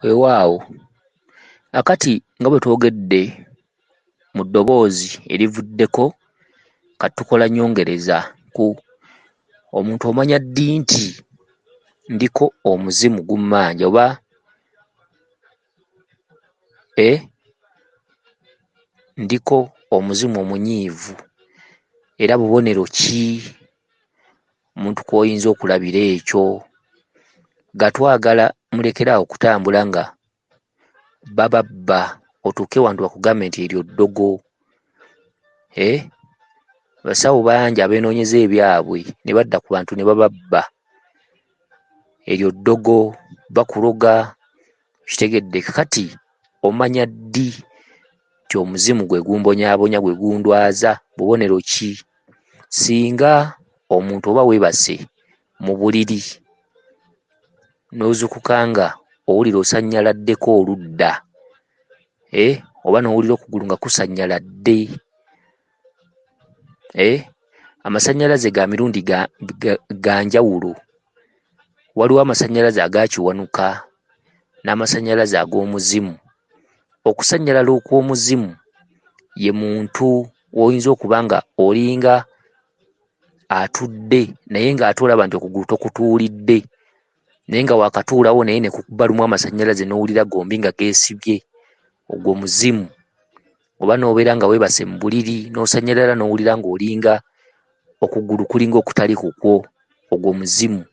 Weewaawo akati nga bwe twogedde mu ddoboozi erivuddeko, kati tukola nnyongereza ku omuntu omanya ddi nti ndiko omuzimu gummanja oba ndiko omuzimu omunyiivu, era bubonero ki omuntu kw'oyinza okulabira ekyo? Nga twagala mulekere awo okutambula nga bababba, otuuke wantu bakugambe nti eryo ddogo. Abasawo bangi abeenoonyeza ebyabwe ne badda ku bantu ne bababba. Eryo ddogo, bakuloga, okitegedde. Kaakati omanya ddi nti omuzimu gwe gumbonyaabonya, gwe gundwaza, bubonero ki? Singa omuntu oba weebase mu buliri n'ozuukuka nga owulira osannyaladdeko oludda, oba n'owulira okugulu nga kusannyaladde, amasannyalaze ga mirundi ga njawulo. Waliwo amasannyalaze aga Kiwanuka n'amasannyalaze ag'omuzimu. Okusannyalala okw'omuzimu ye muntu w'oyinza okuba nga olinga atudde naye ng'ate olaba nti okugulu tokutuulidde, naye nga waakatuulawo naye ne kukuba lumu amasannyalaze n'owulira gombi nga geesibye, ogwo muzimu. Oba n'obeera nga weebase mu buliri n'osannyalala n'owulira ng'olinga okugulu kulinga okutali kukwo, ogwo muzimu.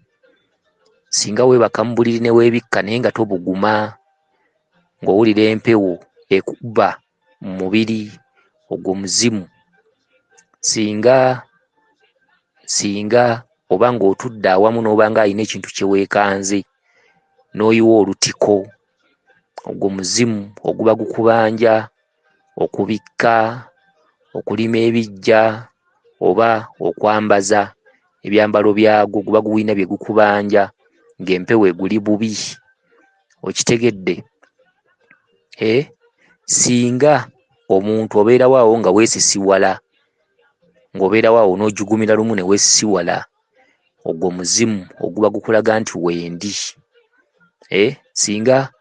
Singa weebaka mu buliri ne weebikka naye nga tobuguma, ng'owulira empewo ekukuba mu mubiri, ogwo muzimu. Singa oba ng'otudde awamu n'oba ng'alina ekintu kye weekanze n'oyiwa olutiko, ogwo muzimu oguba gukubanja okubikka, okulima ebiggya oba okwambaza ebyambalo byagwo, guba gulina bye gukubanja ng'empewo eguli bubi, okitegedde? Singa omuntu obeerawo awo nga weesisiwala, ng'obeerawo awo n'ojugumira lumu ne weesisiwala, ogwo muzimu oguba gukulaga nti wendi. Singa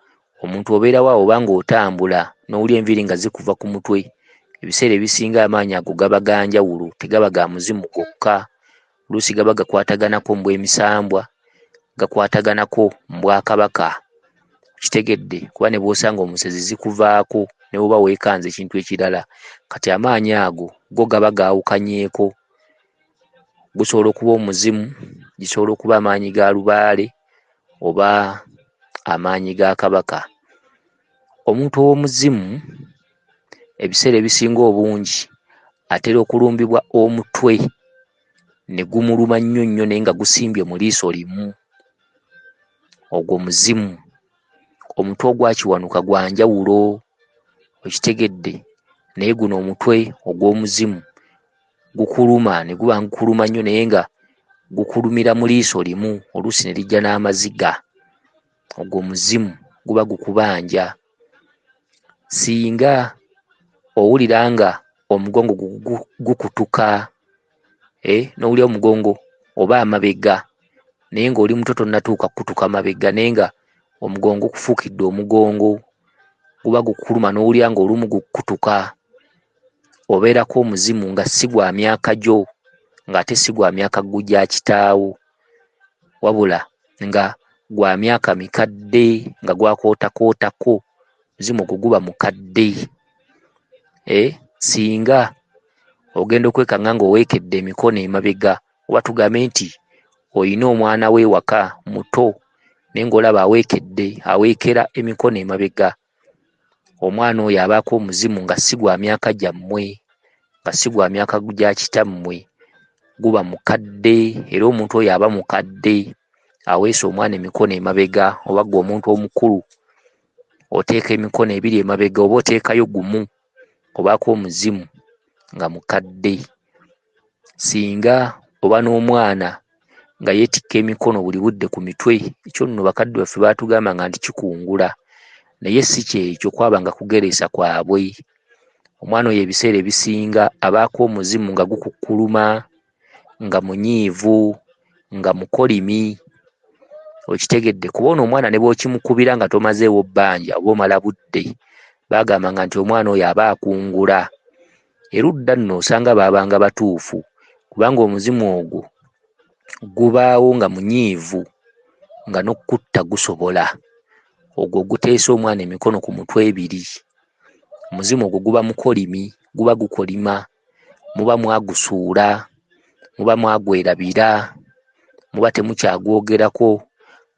omuntu obeerawo awo oba ng'otambula n'owulira enviiri nga zikuva ku mutwe, ebiseera ebisinga amaanyi ago gaba ga njawulo, tegaba ga muzimu gwokka, oluusi gaba gakwataganako mu bw'emisambwa, gakwataganako mu bwakabaka, okitegedde? Kuba ne bw'osanga omusezi zikuvaako ne bw'oba weekanze ekintu ekirala. Kati amaanyi ago go gaba gaawukanyeeko, gusobola okuba omuzimu, gisobola okuba amaanyi ga lubaale oba amaanyi ga kabaka. Omuntu ow'omuzimu ebiseera ebisinga obungi atera okulumbibwa omutwe ne gumuluma nnyo nnyo naye nga gusimbye mu liiso limu, ogwo muzimu. Omutwe ogwa Kiwanuka gwa njawulo, okitegedde? Naye guno omutwe ogw'omuzimu gukuluma ne guba gukuluma nnyo naye nga gukulumira mu liiso limu, oluusi ne lijja n'amaziga, ogwo muzimu guba gukubanja. Singa owulira nga omugongo gukutuka, n'owulira omugongo oba amabega naye ng'oli muto tonnatuuka kukutuka mabega naye nga omugongo gukufuukidde omugongo, guba gukuluma n'owulira ng'olumu gukutuka, obeerako omuzimu nga si gwa myaka gyo, ng'ate si gwa myaka gya kitaawo, wabula nga gwa myaka mikadde nga gwakootakootako, omuzimu ogwo guba mukadde. Singa ogenda okwekanga ng'oweekedde emikono emabega, oba tugambe nti oyina omwana wo ewaka muto naye ng'olaba aweekedde, aweekera emikono emabega, omwana oyo abaako omuzimu nga si gwa myaka gyammwe, nga si gwa myaka gya kitammwe, guba mukadde, era omuntu oyo aba mukadde aweese omwana emikono emabega, oba ggwe omuntu omukulu oteeka emikono ebiri emabega oba oteekayo gumu, obaako omuzimu nga mukadde. Singa oba n'omwana nga yeetikka emikono buli budde ku mitwe, ekyo nno bakadde baffe baatugambanga nti kikungula, naye si kyekyo, kwabanga kugereesa kwabwe. Omwana oyo ebiseera ebisinga abaako omuzimu nga gukukkuluma, nga munyiivu, nga mukolimi, Okitegedde? Kuba ono omwana ne bw'okimukubira nga tomazeewo bbanja oba omala budde. Baagambanga nti omwana oyo aba akungula. Erudda nno osanga baabanga batuufu kubanga omuzimu ogwo gubaawo nga munyiivu nga n'okukutta gusobola. Ogwo oguteesa omwana emikono ku mutwe ebiri. Omuzimu ogwo guba mukolimi, guba gukolima, muba mwagusuula, muba mwagwerabira, muba temukyagwogerako,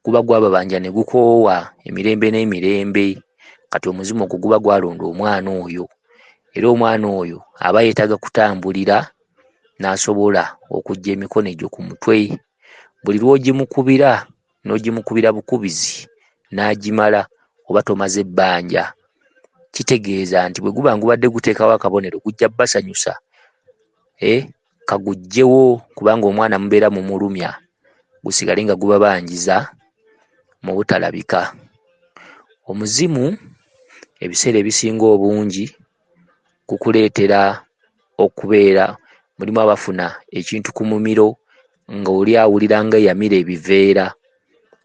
guba gwababanja ne gukoowa emirembe n'emirembe. Kati omuzimu ogwo guba gwalonda omwana oyo, era omwana oyo aba yeetaaga kutambulira n'asobola okuggya emikono egyo ku mutwe. Buli lw'ogimukubira n'ogimukubira bukubizi n'agimala oba tomaze bbanja. Kitegeeza nti bwe guba ngubadde guteekawo akabonero gujja basanyusa kaguggyewo kubanga omwana mubeera mumulumya gusigale nga gubabanjiza mu butalabika. Omuzimu ebiseera ebisinga obungi gukuleetera okubeera mulimu abafuna ekintu ku mumiro ng'oli awulira nga eyamira ebiveera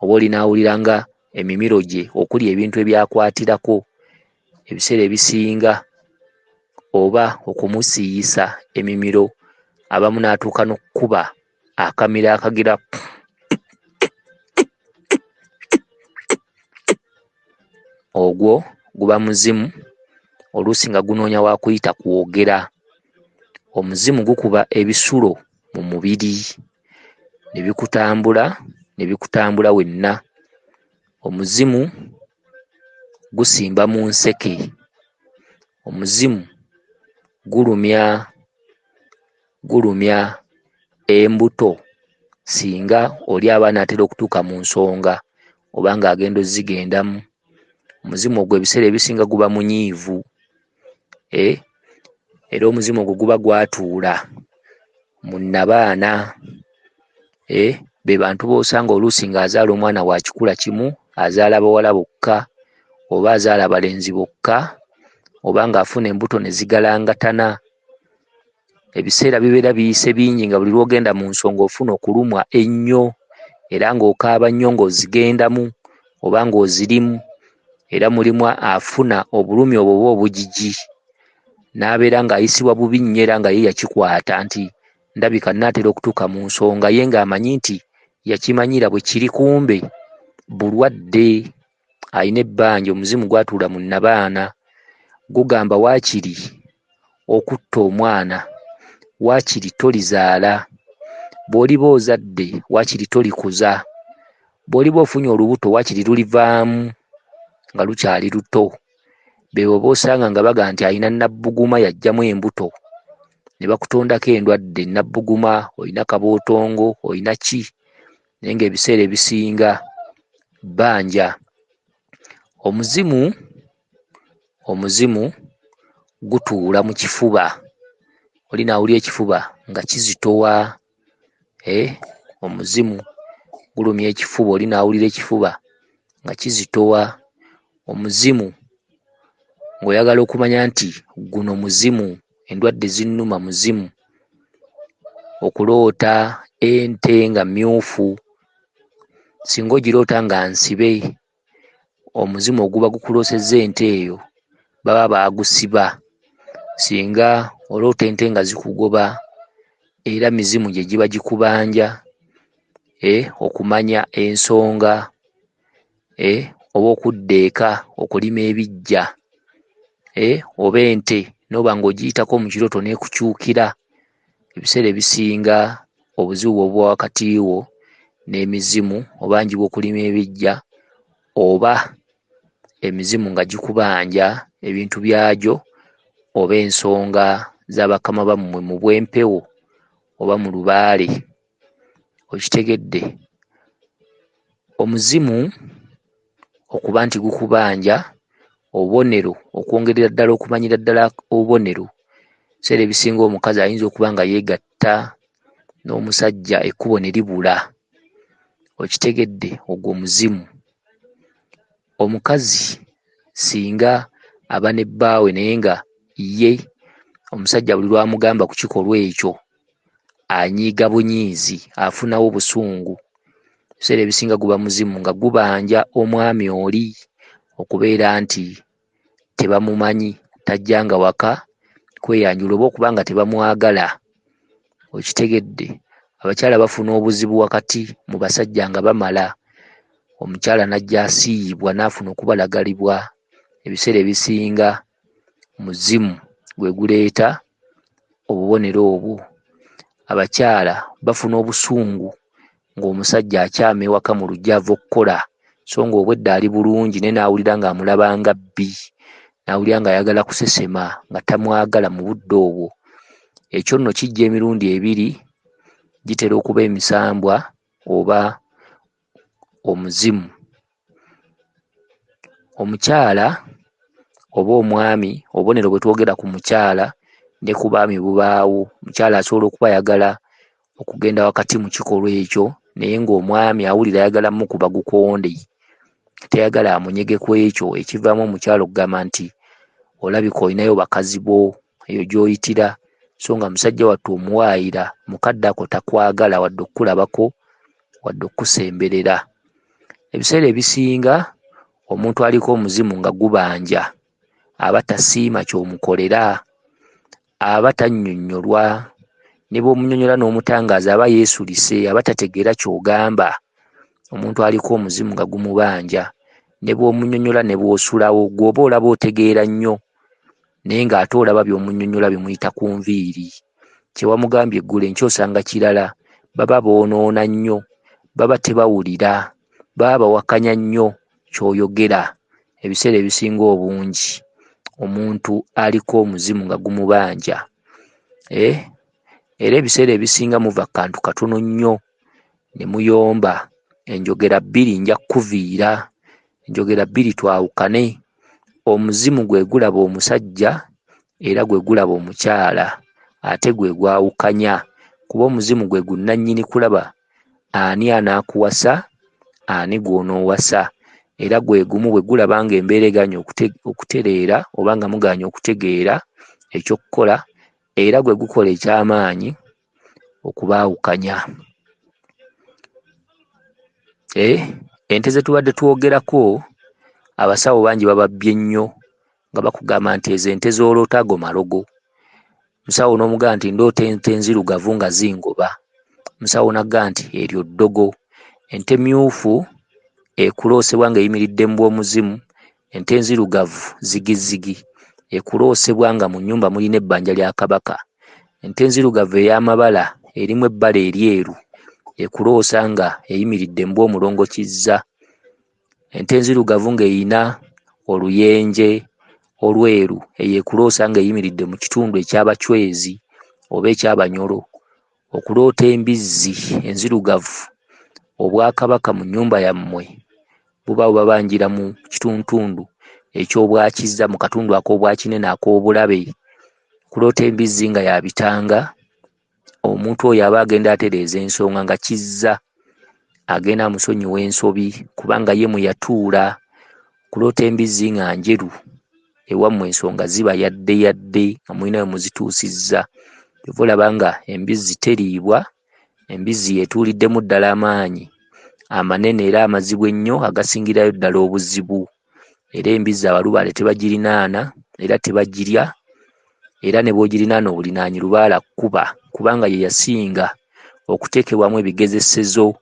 oba oli n'awulira nga emimiro gye okuli ebintu ebyakwatirako ebiseera ebisinga oba okumusiiyisa emimiro abamu n'atuuka n'okukuba akamiro akagira ogwo guba muzimu oluusi nga gunoonya wa kuyita kwogera. Omuzimu gukuba ebisulo mu mubiri ne bikutambula ne bikutambula wenna. Omuzimu gusimba mu nseke. Omuzimu gulumya gulumya embuto singa oli aba anaatera okutuuka mu nsonga oba ng'agenda ozzigendamu. Omuzimu ogwo ebiseera ebisinga guba munyiivu era omuzimu ogwo guba gwatuula mu nnabaana be bantu b'osanga oluusi ng'azaala omwana wa kikula kimu, azaala bawala bokka oba azaala balenzi bokka oba ng'afuna embuto ne zigalangatana. Ebiseera bibeera biyise bingi nga buli lw'ogenda mu nsonga ofuna okulumwa ennyo era ng'okaaba nnyo ng'ozigendamu oba ng'ozirimu era mulimu afuna obulumi obwo oba obugigi n'abeera ng'ayisibwa bubi nnyo era nga ye yakikwata nti ndabika nnaatera okutuuka mu nsonga ye ng'amanyi nti yakimanyira bwe kiri kumbe bulwadde alina ebbanja omuzimu gwatuula mu nnabaana gugamba waakiri okutta omwana waakiri tolizaala bw'oliba ozadde waakiri tolikuza bw'oliba ofunye olubuto waakiri lulivaamu nga lukyali luto. Beebo b'osanga nga bagamba nti alina nabbuguma yaggyamu embuto ne bakutondako endwadde nabbuguma olina kabootongo olina ki naye ng'ebiseera ebisinga bbanja. Omuzimu omuzimu gutuula mu kifuba oli n'awulira ekifuba nga kizitowa omuzimu gulumya ekifuba oli n'awulira ekifuba nga kizitowa. Omuzimu ng'oyagala okumanya nti guno muzimu endwadde zinnuma muzimu. Okuloota ente nga mmyufu singa ogiroota nga nsibe omuzimu oguba gukuloosezza ente eyo baba baagusiba. Singa oloota ente nga zikugoba era mizimu gye giba gikubanja okumanya ensonga oba okudda eka okulima ebiggya oba ente n'oba ng'ogiyitako mu kirooto n'ekukyukira. Ebiseera ebisinga obuzibu bwo buba wakati wo n'emizimu obanjibwa okulima ebiggya oba emizimu nga gikubanja ebintu byagyo oba ensonga za bakama bammwe mu bw'empewo oba mu lubaale. Okitegedde? Omuzimu okuba nti gukubanja obubonero okwongerera ddala okumanyira ddala obubonero ebiseera ebisinga omukazi ayinza okuba nga yeegatta n'omusajja ekkubo ne libula. Okitegedde? Ogwo muzimu. Omukazi singa aba ne bbaawe naye nga ye omusajja buli lw'amugamba ku kikolwa ekyo anyiiga bunyiizi afunawo busungu. Ebiseera ebisinga guba muzimu nga gubanja omwami oli okubeera nti tebamumanyi, tajjanga waka kweyanjula oba okuba nga tebamwagala. Okitegedde? Abakyala bafuna obuzibu wakati mu basajja nga bamala, omukyala n'ajja asiiyibwa n'afuna okubalagalibwa. Ebiseera ebisinga muzimu gwe guleeta obubonero obwo. Abakyala bafuna obusungu ng'omusajja akyama ewaka mu luggya ava okukola so ng'obwedda ali bulungi naye n'awulira ng'amulaba nga bbi, n'awulira ng'ayagala kusesema nga tamwagala mu budde obwo. Ekyo nno kijja emirundi ebiri, gitera okuba emisambwa oba omuzimu. Omukyala oba omwami, obubonero bwe twogera ku mukyala ne ku baami bubaawo. Omukyala asobola okuba ayagala okugenda wakati mu kikolwa ekyo naye ng'omwami awulira ayagala mmukuba gukonde, tayagala amunyege ku ekyo, ekivaamu omukyala okugamba nti olabika olinayo bakazi bo eyo gy'oyitira, so nga musajja wattu omuwaayira mukadde ako takwagala wadde okukulabako wadde okukusemberera. Ebiseera ebisinga omuntu aliko omuzimu nga gubanja aba tasiima ky'omukolera, aba tannyonnyolwa, ne bw'omunnyonnyola n'omutangaaza aba yeesulise, aba tategeera ky'ogamba. Omuntu aliko omuzimu nga gumubanja ne bw'omunnyonnyola ne bw'osulawo gw'oba olaba otegeera nnyo naye ng'ate olaba by'omunnyonnyola bimuyita ku nviiri. Kye wamugambye eggulo enkya osanga kirala. Baba boonoona nnyo, baba tebawulira, baba bawakanya nnyo ky'oyogera. Ebiseera ebisinga obungi omuntu aliko omuzimu nga gumubanja era ebiseera ebisinga muva ku kantu katono nnyo ne muyomba. Enjogera bbiri nja kukuviira, enjogera bbiri twawukane. Omuzimu gwe gulaba omusajja era gwe gulaba omukyala ate gwe gwawukanya kuba omuzimu gwe gunnannyini kulaba ani anaakuwasa ani gw'onoowasa era gwe gumu bwe gulaba ng'embeera egaanye okutereera oba nga mugaanye okutegeera eky'okukola era gwe gukola eky'amaanyi okubaawukanya. Ente ze tubadde twogerako abasawo bangi bababbye nnyo nga bakugamba nti ezo ente z'oloota ago malogo. Musawo n'omugamba nti ndoota ente nzirugavu nga zingoba. Musawo n'agamba nti eryo ddogo. Ente mmyufu ekuloosebwa ng'eyimiridde mu bw'omuzimu, ente enzirugavu zigizigi ekuloosebwa nga mu nnyumba mulina ebbanja lya Kabaka. Ente enzirugavu ey'amabala erimu ebbala eryeru ekuloosa nga eyimiridde mu bw'omulongo Kizza. Ente enzirugavu ng'erina oluyenje olweru eyo ekuloosa ng'eyimiridde mu kitundu eky'Abachwezi oba eky'Abanyoro. Okuloota embizzi enzirugavu Obwakabaka mu nnyumba yammwe buba bubabanjira mu kituntundu eky'Obwakizza mu katundu ak'Obwakinene ak'obulabe. Okuloota embizzi nga ya bitanga, omuntu oyo aba agenda atereeza ensonga nga Kizza agenda amusonyiwa ensobi kubanga ye mwe yatuula. Okuloota embizzi nga njeru ewammwe ensonga ziba yadde yadde nga mulina we muzituusizza. Ky'ova olaba nga embizzi teriibwa, embizzi y'etuuliddemu ddala amaanyi amanene era amazibu ennyo agasingirayo ddala obuzibu. Era embizzi abalubaale tebagirinaana era tebagirya era ne bw'ogirinaana obulinaanyi lubaale akkuba kubanga ye yasinga okuteekebwamu ebigezesezo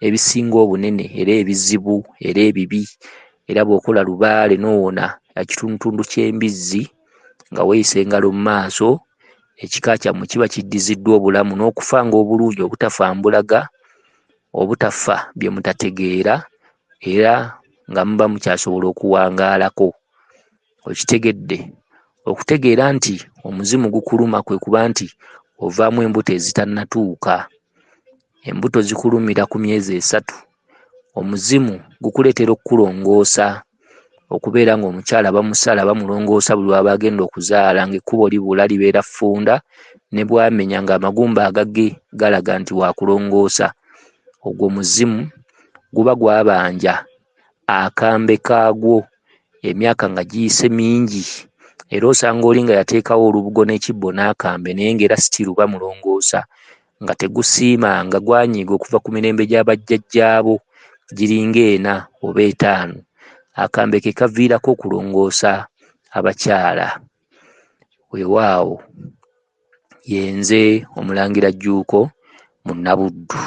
ebisinga obunene era ebizibu era ebibi. Era bw'okola lubaale n'owona ekitundutundu ky'embizzi nga weeyisa engalo mu maaso, ekika kyammwe kiba kiddiziddwa obulamu n'okufa ng'obulungi obutafa mbulaga, obutafa bye mutategeera era nga muba mukyasobola okuwangaalako. Okitegedde? Okutegeera nti omuzimu gukuluma kwe kuba nti ovaamu embuto ezitannatuuka. Embuto zikulumira ku myezi esatu. Omuzimu gukuleetera okukulongoosa okubeera ng'omukyala bamusala bamulongoosa buli lw'aba agenda okuzaala ng'ekkubo libula libeera ffunda ne bw'amenya ng'amagumba agage galaga nti waakulongoosa. Ogwo muzimu guba gwabanja akambe kaagwo emyaka nga giyise mingi era osanga oli nga yateekawo olubugo n'ekibbo n'akambe naye ng'era sitiiru bamulongoosa. nga tegusiimanga, gwanyiiga okuva ku mirembe gya bajjajjaabo giringa ena oba etaano. Akambe ke kaviirako okulongoosa abakyala. Weewaawo ye nze Omulangira Jjuuko Munnabuddu.